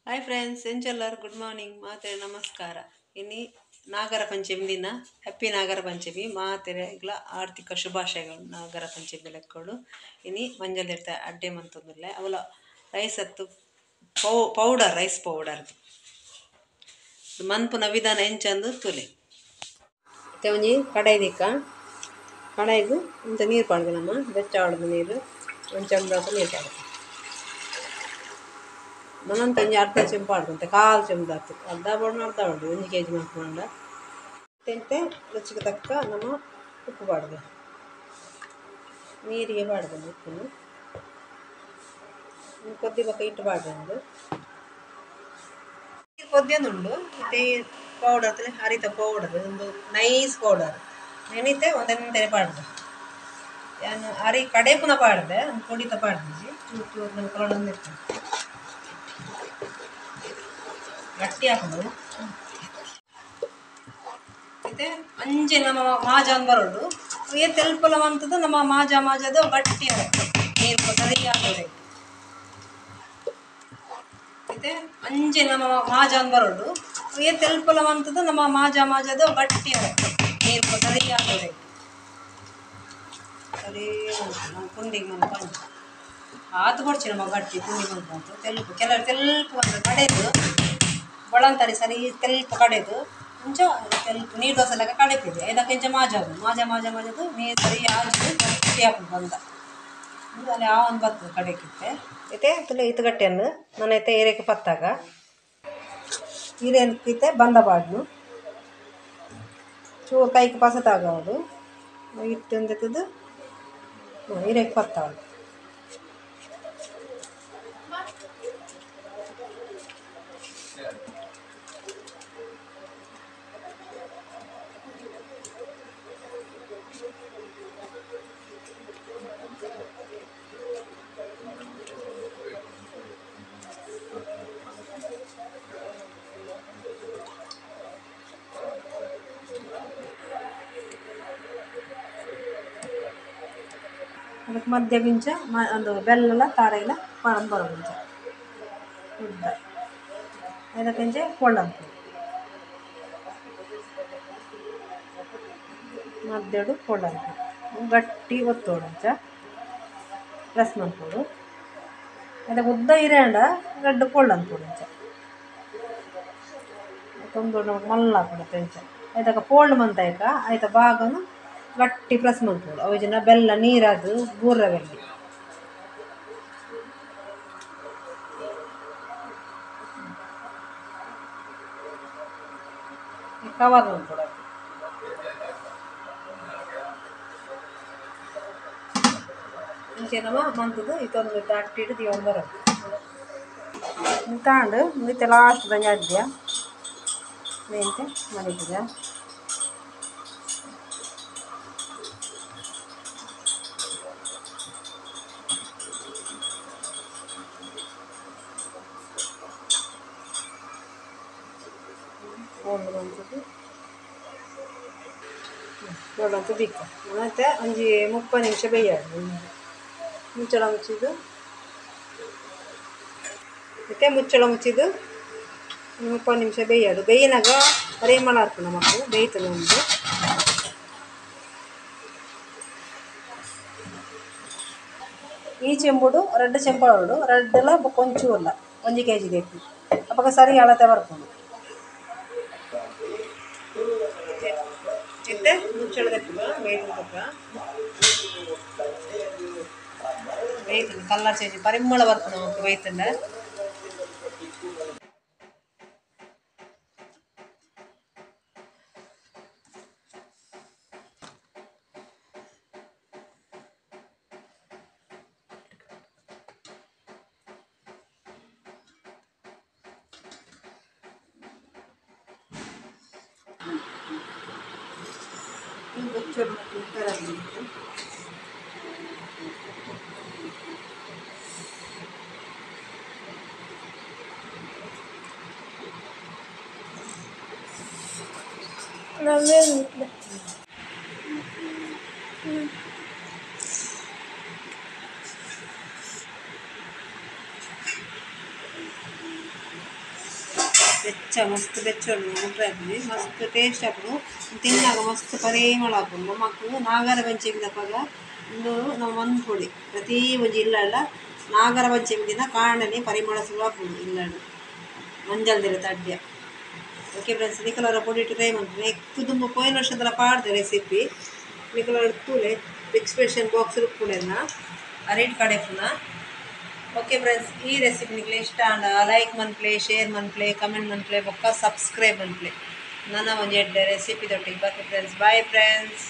Hi friends, ಎಂಚೆಲ್ಲರ್ good morning, ಮಾತೆ ನಮಸ್ಕಾರ. ಇನಿ ನಾಗರ ಪಂಚಮಿ ದಿನ, ಹ್ಯಾಪಿ ನಾಗರ ಪಂಚಮಿ. ಮಾತೆರೆಗ್ಲ ಆರ್ಥಿಕ ಶುಭಾಶಯಗಳು ನಾಗರ ಪಂಚಮಿ ಲೆಕ್ಕಡು. ಇನಿ ಮಂಜಲ್ ಇರ್ತ ಅಡ್ಡೆ ಮಂತೊಂದುಲ್ಲೆ ಅವಲ ರೈಸ್ ಅತ್ತು ಪೌಡರ್, ರೈಸ್ ಪೌಡರ್ ಮನ್ಪುನ ವಿಧಾನ ಎಂಚಂದು ತುಲೆ. ಮತ್ತೆ ಒಂಜಿ ಕಡಾಯಿ ದಿಕ್ಕ, ಕಡಾಯಿಗು ಇಂಚ ನೀರು ಪಾಡ್ದು ನಮ್ಮ ಬೆಚ್ಚ ಆಡೋದು ನೀರು, ಒಂದು ಚಂಬ ನೀರು ಪಾಡ್ದು ಮನಂತ ಒಂಜಿ ಅರ್ಧ ಚೆಂಬು ಪಾಡ್ದು, ಕಾಲು ಚೆಂಬು ಆತು, ಅರ್ಧ ಬೋಡ ಅರ್ಧ ಬೋಡು, 1 ಕೆ ಜಿ ಮನ್ಪುಂಡ. ತೆಂತೆ ರುಚಿಗೆ ತಕ್ಕ ನಮ್ಮ ಉಪ್ಪು ಪಾಡ್ದು, ನೀರಿಗೆ ಪಾಡ್ದು ಉಪ್ಪುನು ಕೊದ್ದಿ ಬೊಕ್ಕ ಇಟ್ಟು ಪಾಡ್ದು ಕೊದ್ದಿಯೊಂದುಂಡು. ಮತ್ತು ಪೌಡರ್ ಹರಿತ ಪೌಡರ್ ಒಂದು ನೈಸ್ ಪೌಡರ್ ನೆನಿತೆ ಒಂದೆಂತೆನೆ ಪಾಡ್ದು, ಯಾನು ಅರಿ ಕಡೆಪುನ ಪಾಡ್ದೆ, ಒಂದು ಪೊಡಿತ ಪಾಡ್ದಿಜಿ, ಚೂರು ಚೂರು ನಮ್ಮ ಕೊಳೊಂದಿತ್ತು ಗಟ್ಟಿ ಹಾಕೋದು. ಮತ್ತು ಅಂಜೆ ನಮ್ಮ ಮಾಜ ಬರೋಡು ಏ ತೆಲ್ಪಲ ಮಂತದ್ದು ನಮ್ಮ ಮಾಜ ಮಾಜದು ಗಟ್ಟಿ ನೀರು ಸರಿ ಆಗೋದು. ಮತ್ತು ಅಂಜೆ ನಮ್ಮ ಮಾಜ ಬರೋಡು ಏ ತೆಲ್ಪಲ ಮಂತದ್ದು ನಮ್ಮ ಮಾಜ ಮಾಜದು ಗಟ್ಟಿ ನೀರು ಸರಿ ಆಗೋದು. ಸರಿ ನಮ್ಮ ಪುಂಡಿಗೆ ಮನ್ಪ ಆತು ಕೊಡ್ಚಿ ನಮ್ಮ ಗಟ್ಟಿ ಪುಂಡಿ ಮನ್ಪಂತು ತೆಲ್ಪು. ಕೆಲವರು ತೆಲ್ಪು ಅಂತ ಕಡೆದು ಬಳಂತಾರೆ, ಸರಿ ತೆಲ್ಪು ಕಡೆದು ಇಂಚ ತೆಲ್ಪು ನೀರು ದೋಸೆ ಲೆಕ್ಕ ಕಡೆತಿದೆ. ಇದಕ್ಕೆ ಇಂಚ ಮಾಜದು ಮಾಜ ಮಾಜ ಮಾಜದು ನೀರು ಸರಿ ಆಜು ಗಟ್ಟಿ ಹಾಕುದು ಬಂದ ಅಲ್ಲಿ ಆ ಒಂದು ಬರ್ತದೆ ಕಡೆಕಿತ್ತೆ. ಇತ್ತೆ ತುಲೆ ಇತ್ತು ಗಟ್ಟಿಯನ್ನು ನಾನು ಐತೆ ಏರಕ್ಕೆ ಪತ್ತಾಗ ಹೀರೇನಕ್ಕಿತ್ತೆ ಬಂದ ಬಾಡ್ನು ಚೂರು ಕೈಗೆ ಪಸತಾಗವುದು ಇಟ್ಟೊಂದೆತ್ತದು ಹೀರೆಗೆ ಪತ್ತಾವಳು. ಅದಕ್ಕೆ ಮಧ್ಯ ಗಿಂಚ ಒಂದು ಬೆಲ್ಲ ತಾರೆಲ್ಲ ಪಾಡಂದು ಬರೋ ಮುಂಚ ಉದ್ದ ಅದಕ್ಕಿಂಚೆ ಕೊಳ್ಳಂತು ಮಧ್ಯಡು ಕೊಳ್ಳಂತು ಗಟ್ಟಿ ಒತ್ತೋಡು ಅಂಚ ಪ್ರೆಸ್ ಮನ್ಪೋಡು. ಅದಕ್ಕೆ ಉದ್ದ ಇರೇಂಡ ರಡ್ಡು ಕೊಳ್ಳಂತೋಡು ಅಂಚ ತೊಂದು ನಮಗೆ ಮಲ್ಲ ಹಾಕೊಡುತ್ತೆ ಅಂಚ. ಅದಕ್ಕೆ ಫೋಲ್ಡ್ ಮಂತಾಯ್ಕ ಆಯ್ತ ಭಾಗನು ಗಟ್ಟಿ ಪ್ರೆಸ್ ಮನ್ಪೋಡು. ಅವು ಜನ ಬೆಲ್ಲ ನೀರದು ಬೂರ್ರ ಬೆಲ್ಲ ಕವರ್ ಮನ್ಪೋಡು. ಇಂಚೆ ನಮ್ಮ ಮಂತದ್ದು ಇದೊಂದು ಅಟ್ಟಿಟ್ಟು ದಿವೊಂದು ಬರೋದು ತಾಂಡು ಮತ್ತೆ ಲಾಸ್ಟ್ ದಂಜ ಅಡ್ಡ್ಯ ಮೆಂತೆ ಮಡಿಪುಜ. ಬೋಲ್ಡ್ ದಿಕ್ಕ ಮತ್ತು ಒಂಜಿ 30 ನಿಮಿಷ ಬೇಯಾಡು ಮುಚ್ಚಳ ಮುಚ್ಚಿದ್ದು. ಮತ್ತು ಮುಚ್ಚಳ ಮುಚ್ಚಿದ್ದು 30 ನಿಮಿಷ ಬೇಯಾಡು. ಬೇಯಿನಾಗ ಪರಿಮಳ ಹಾಕು ನಮಕ್ ಬೇಯ್ತದೆ ಒಂದು. ಈ ಚೆಂಬುಡು ರಡ್ಡು ಚೆಂಬಾಡು ರಡ್ಡೆಲ್ಲ ಕೊಂಚೂರ್ಲ 1 ಕೆ ಜಿ ಬೇಕು ಅಪ್ಪಗ ಸರಿ ಅಳತೆ ಬರ್ಕೊಂಡು. ಇತ್ತೆ ಮುಚ್ಚಳ ದೆಪ್ಪುಗ ಬೇಯ್ತಕ್ಕ ಬೇಯ್ತದೆ ಕಲ್ಲರ್ ಚೇಂಜ್ ಪರಿಮಳ ಬರ್ಪುಂಡು ನಮಕ್ ಬೇಯ್ತಂಡ. ಬೆಚ್ಚ ಮಸ್ತ್ ಬೆಚ್ಚ ಉಂಡು ಮಸ್ತ್ ಟೇಸ್ಟ್ ಆಪುಂಡು ತಿನ್ನಗ ಮಸ್ತ್ ಪರಿಮಳ ಆಪುಂಡು. ನಮಕ್ ನಾಗರ ಪಂಚೆಮಿ ದಪಗ ಉಂದು ನಮ ಮನ್ಪೊಲಿ ಪ್ರತಿ ಒಂಜಿ ಇಲ್ಲಡ್ಲ ನಾಗರ ಪಂಚೆಮಿ ದಿನ ಕಾಂಡೆನೆ ಪರಿಮಳ ಸುರು ಆಪುಂಡು ಇಲ್ಲಡ್ ಮಂಜಲ್ದಿರೆತ ಅಡ್ಯ. ಓಕೆ ಫ್ರೆಂಡ್ಸ್, ನಿಕುಲವರ ಪೊಡಿ ಟ್ರೈ ಮನ್ಪುಲೆ. ದುಂಬು ಪೋಯಿನ ವರ್ಷದಲ ಪಾಡ್ದೆ ರೆಸಿಪಿ ನಿಕುಲವರ ತೂಲೆ ಡಿಸ್ಕ್ರಿಪ್ಷನ್ ಬಾಕ್ಸ್ ಉಪ್ಪುಂಡು ಅರಿಟ್ ಕಡೆಪುನ. ಓಕೆ ಫ್ರೆಂಡ್ಸ್, ಈ ರೆಸಿಪಿ ನಿಕ್ಲೆ ಇಷ್ಟ ಆಂಡ ಲೈಕ್ ಮನ್ಪುಲೆ, ಶೇರ್ ಮನ್ಪುಲೆ, ಕಮೆಂಟ್ ಮನ್ಪುಲೆ ಬೊಕ್ಕ ಸಬ್ಸ್ಕ್ರೈಬ್ ಮನ್ಪುಲೆ. ನನ ಒಂಜಿ ಎಡ್ಡೆ ರೆಸಿಪಿ ದೊಟ್ಟಿಗೆ ಬರ್ಪೆ ಫ್ರೆಂಡ್ಸ್. Bye friends.